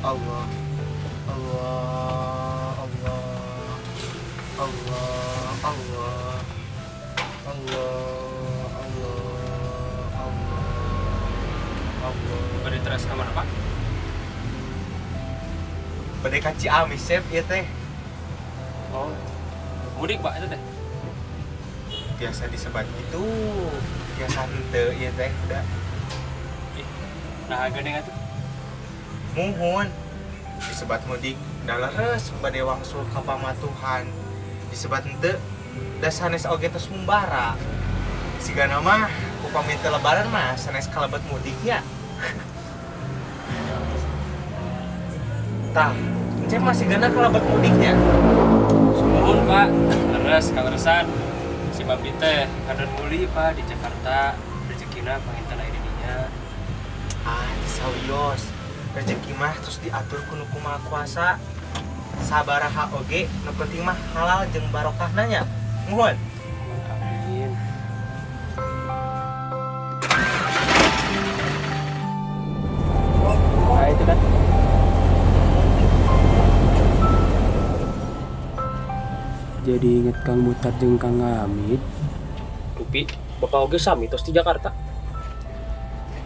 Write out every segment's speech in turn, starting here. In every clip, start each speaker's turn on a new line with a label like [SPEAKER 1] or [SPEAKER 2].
[SPEAKER 1] Allah, Allah, Allah, Allah, Allah, Allah, Allah, Allah, Allah, Allah.
[SPEAKER 2] Bade teras ka mana, Pak?
[SPEAKER 1] Bade ka Ciamis, Cep, ieu teh.
[SPEAKER 2] Oh. Mudik, Pak, itu teh.
[SPEAKER 1] Biasa disebat gitu. Biasa henteu ieu teh udah.
[SPEAKER 2] Ih, nah geuning atuh.
[SPEAKER 1] Muhun disebat mudik da leres bade wangsul ka pamatuhan. Disebat henteu da sanes oge tos mumbara. Sigana mah upami teu lebaran mah sanes kalebet mudiknya. Tah, Encep masih gana kalebet mudiknya.
[SPEAKER 2] Sumuhun, Pak. Leres kaleresan. Si Babi teh kadon muli, Pak, di Jakarta. Rezekina panginten aya di dinya.
[SPEAKER 1] Ah, sawios. Rezeki mah terus diatur ku nu kumaha kuasa. Sabaraha oge, nu penting mah halal jeung barokahna nya. Muhun.
[SPEAKER 2] Amin. Nah, itu kan.
[SPEAKER 3] Jadi inget Kang Mutar jeung Kang Hamid.
[SPEAKER 2] Rupi, bapak oge sami tos di Jakarta.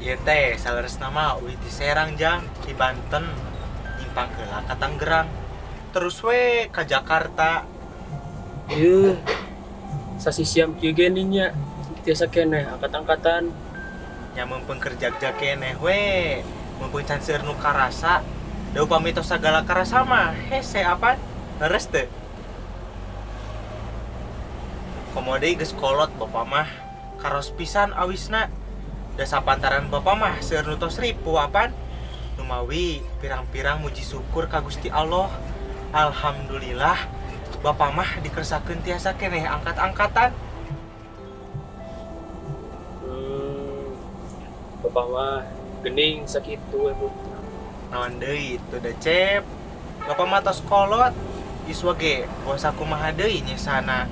[SPEAKER 1] Ieu teh saleresna mah uih di Serang jang, di Banten, nyimpang heula ka Tangerang. Terus we ka Jakarta.
[SPEAKER 2] Ieu sasi siam kieu ge nya tiasa keneh angkat-angkatan.
[SPEAKER 1] Nya mumpung keur jagja keneh we, mumpung can seueur nu karasa. Da upami tos sagala karasa mah hese apan? Leres teu? Komo deui geus kolot bapak mah, karos pisan awisna. Da sapantaran bapak mah seueur nu tos ripuh apan? Numawi pirang-pirang muji syukur ka Gusti Allah. Alhamdulillah bapak mah dikersakeun tiasa keneh angkat-angkatan.
[SPEAKER 2] Bapak mah gening sakitu we, Bu.
[SPEAKER 1] Naon deui teu da Cep. Bapak mah tos kolot. Yuswa ge bosa kumaha deui nyesana.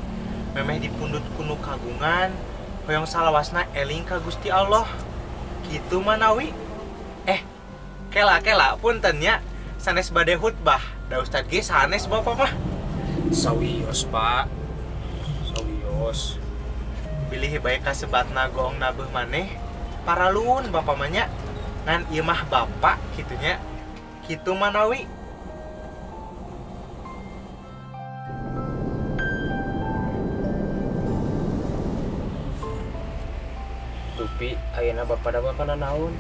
[SPEAKER 1] Memeh dipundut ku nu kagungan, hoyong salawasna eling ka Gusti Allah. Kitu manawi. Kela-kela punten nya sanes bade khutbah. Da ustad ge sanes bapak mah.
[SPEAKER 2] Sawios, Pak. Sawios.
[SPEAKER 1] Bilih bae kasebatna goong nabeuh maneh. Paralun bapak mah nya. Ngan ieu mah bapak kitu nya. Kitu manawi.
[SPEAKER 2] Rupi, ayeuna bapak damel kana naon?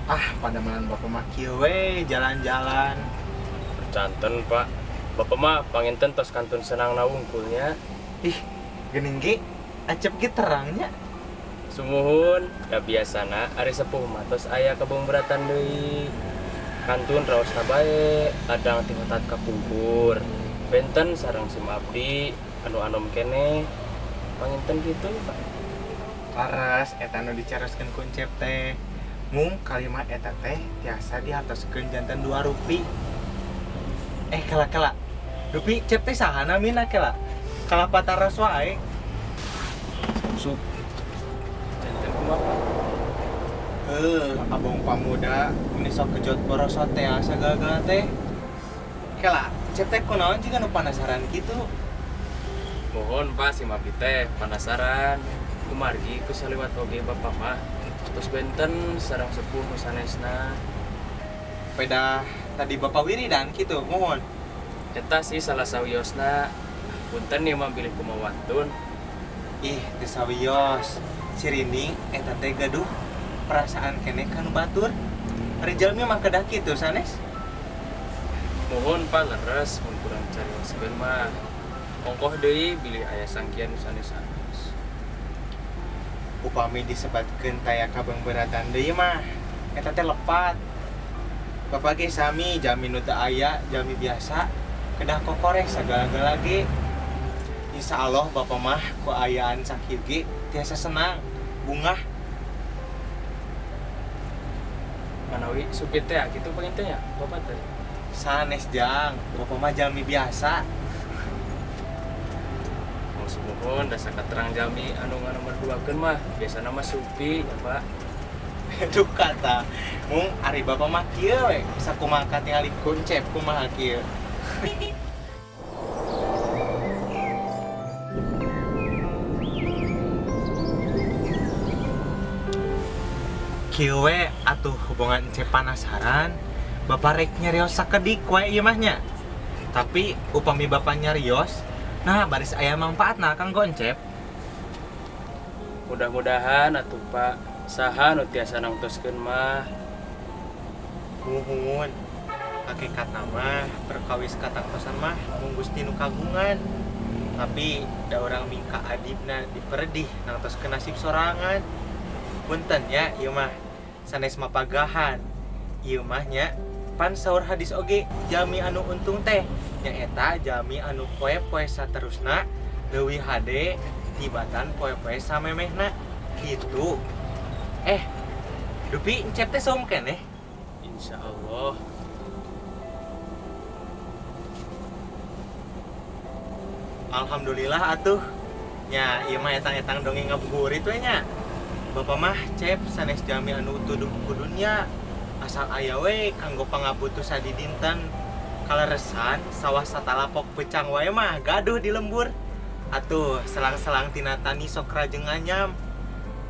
[SPEAKER 1] Ah, padamalan bapak mah kieu we, jalan-jalan.
[SPEAKER 2] Percanten, Pak. Bapak mah panginten tos kantun senang wungkulnya.
[SPEAKER 1] Ih, geuning ge acep ge terangnya.
[SPEAKER 2] Sumuhun, da biasana ari sepuh mah tos aya kabungberatan deui. Kantun raosna bae, ladang ti hotat kapungkur. Benten sareng sim abdi anu anom keneh. Panginten kitu, Pak.
[SPEAKER 1] Laras eta nu dicaroskeun ku Encep teh. Mung kalimat eta teh tiasa dihartoskeun janten 2 rupi. Kela-kela. Rupi Cep teh saha namina kela? Kalapataros wae.
[SPEAKER 2] Samsu. Janten kumaha, Pak?
[SPEAKER 1] Heuh, abong pamuda meni sok kejot borosot teh asa gagal teh. Kela, Cep teh kunaon jiga nu penasaran kitu?
[SPEAKER 2] Mohon Pak si abdi teh penasaran. Kumargi ku saliwat oge bapak mah. Terus benten sareng sepuh nu sanesna.
[SPEAKER 1] Peda tadi bapak wiridan kitu, mohon.
[SPEAKER 2] Eta sih salah sawiosna. Punten ieu mah bilih kumaha wantun.
[SPEAKER 1] Ih, teu sawios. Cirinding eta teh gaduh perasaan keneh ka nu batur. Ari jalmi mah kedah kitu sanes.
[SPEAKER 2] Muhun Pak, leres mun kurang carioskeun mah. Ongkoh deui bilih aya sangkian nu sanes-sanes.
[SPEAKER 1] Upami disebatkeun taya kabeungbeuratan deui mah eta teh lepat. Bapak ge sami jalmi nu teu aya, jalmi biasa kedah kokoreh sagala-gala ge. Insya Allah bapak mah ku ayaan sakieu ge tiasa senang, bungah.
[SPEAKER 2] Manawi supir teh kitu panginten nya bapak teh.
[SPEAKER 1] Sanes jang, bapak mah jalmi biasa.
[SPEAKER 2] Sumuhun, da sakaterang jalmi anu nganomorduakeun mah biasana mah supi ya Pak.
[SPEAKER 1] Duh kata, mung ari bapak mah kieu we, sakumaha katingali kuncep kumaha kieu. Kieu we atuh hubungan encep panasaran, bapak rek nyarios sakedik wae ieu mah nya. Tapi upami bapak nyarios, nah baris aya mangpaatna kanggo encep.
[SPEAKER 2] Mudah-mudahan atuh Pak, saha nu tiasa nangtoskeun mah.
[SPEAKER 1] Muhun, hakikatna mah perkawis katangtosan mah mung Gusti nu kagungan. Tapi da urang mingka adibna diperedih nangtoskeun nasib sorangan. Punten nya ieu mah sanes mapagahan. Ieu mah nya pan saur hadis oge jalmi anu untung teh nyaeta jalmi anu poe-poe saterusna leuwih hade tibatan poe-poe samemehna kitu. Dupi encep teh saum keneh?
[SPEAKER 2] Insyaallah.
[SPEAKER 1] Alhamdulillah atuh. Nya ieu mah etang-etang dongeng ngabuburit we nya. Bapak mah cep sanes jalmi anu tuduh ku dunya. Asal aya we kanggo pangabutuh sadidinten. Kaleresan sawah satalapok pecang wae mah gaduh di lembur. Atuh selang-selang tina tani sok rajeng nganyam.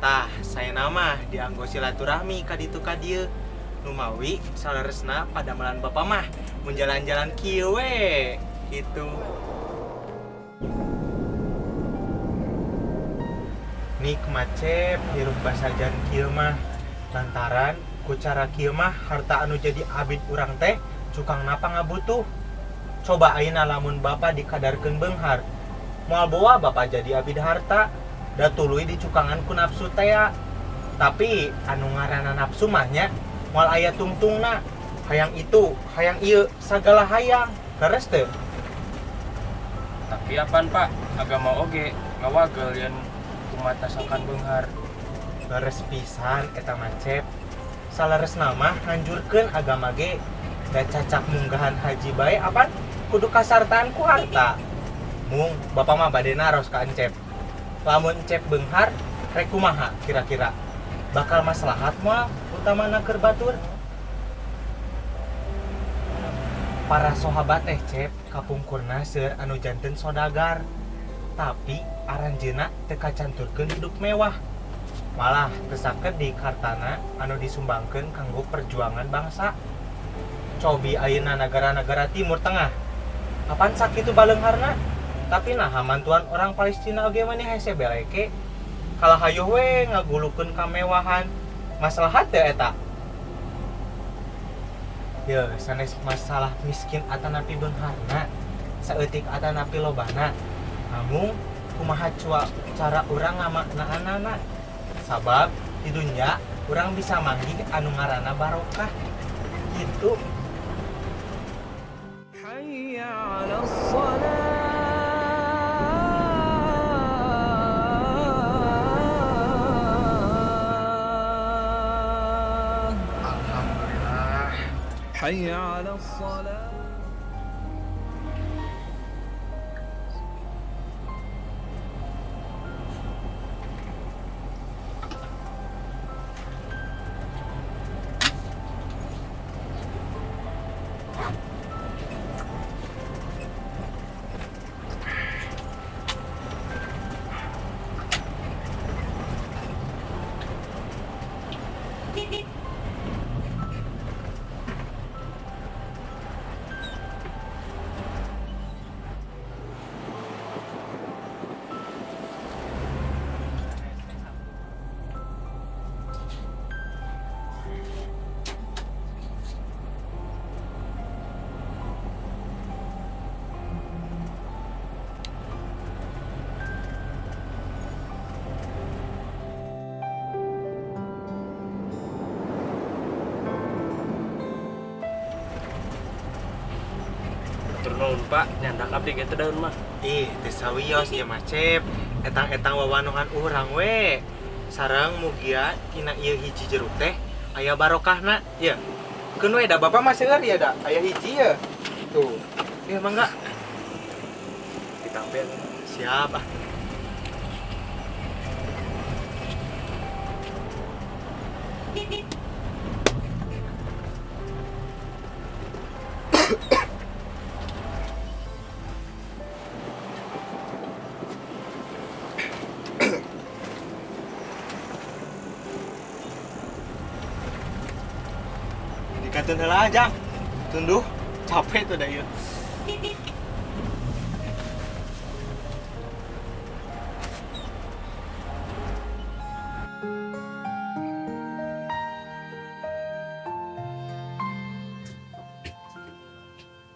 [SPEAKER 1] Tah saena mah dianggo silaturahmi ka ditu ka dieu. Numawi saleresna padamelan bapak mah mun jalan-jalan kieu we kitu. Nikmat cep hirup basajan kieu mah lantaran ku cara kieu mah harta anu jadi abid urang teh cukang napa ngabutuh. Coba ayeuna lamun bapak dikadarkeun beunghar, moal boa bapak jadi abid harta, da tuluy dicukangan ku nafsu tea. Tapi anu ngaranna nafsu mah nya moal aya tungtungna, hayang itu, hayang ieu, sagala hayang. Leres teu?
[SPEAKER 2] Tapi apaan Pak, agama oge ngawagel yen kumata sangkan beunghar.
[SPEAKER 1] Leres pisan eta mah cep. Saleresna mah nganjurkeun agama ge da cacak munggahan haji bae apan kudu kasartaan ku harta. Mung bapak mah bade naros ka encep. Lamun encep beunghar rek kumaha kira-kira? Bakal maslahat moal utamana keur batur? Para sahabat teh cep kapungkurna seueur anu janten sodagar. Tapi aranjeuna teu kacanturkeun hidup mewah. Malah teu sakedik hartana anu disumbangkeun kanggo perjuangan bangsa. Cobi ayeuna negara-negara Timur Tengah. Apan sakitu baleungharna? Tapi naha mantuan orang Palestina oge mani hese beleke. Kalah hayoh we ngagulukeun kamewahan. Masalah teu eta? Yeuh, sanes masalah miskin atanapi beungharna, saeutik atanapi lobana. Namun kumaha cara urang ngamaknaanana? Sabab di dunya urang bisa manggih anu ngaranna barokah. Gitu.
[SPEAKER 4] Hayya 'alas shalah.
[SPEAKER 1] Alhamdulillah.
[SPEAKER 4] Hayya 'alas shalah.
[SPEAKER 2] Hatur nuhun Pak, nyandak abdi ge teh daun mah.
[SPEAKER 1] Ih, teu sawios ieu mah Cep. Etang-etang wawanohan urang we. Sareng mugia tina ieu hiji jeruk teh aya barokahna, ya. Keun we da bapak mah seueur ya da, aya hiji ya. Tuh. Ya mangga.
[SPEAKER 2] Ditampil.
[SPEAKER 1] Siap ah. Dikatun heula aja. Tunduh, capek tuh da ieu.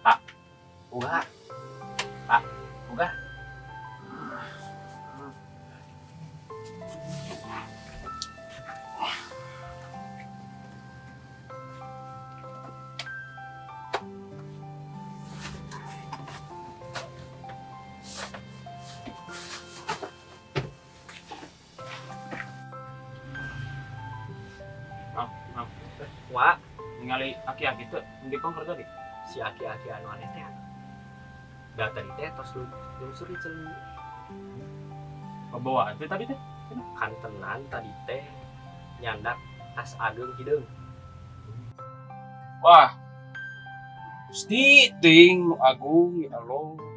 [SPEAKER 2] Pak, buka. Pak, buka. Maaf, maaf.
[SPEAKER 5] Wah,
[SPEAKER 2] Ningali aki-aki teh di kongker tadi.
[SPEAKER 5] si aki-aki anu aneh teh. Da tadi teh tos lungsur di celu.
[SPEAKER 2] Pembawaan teh tadi teh.
[SPEAKER 5] Kantenan tadi teh nyandak tas ageng hideung.
[SPEAKER 2] Wah. Gusti ting nu agung ya Allah.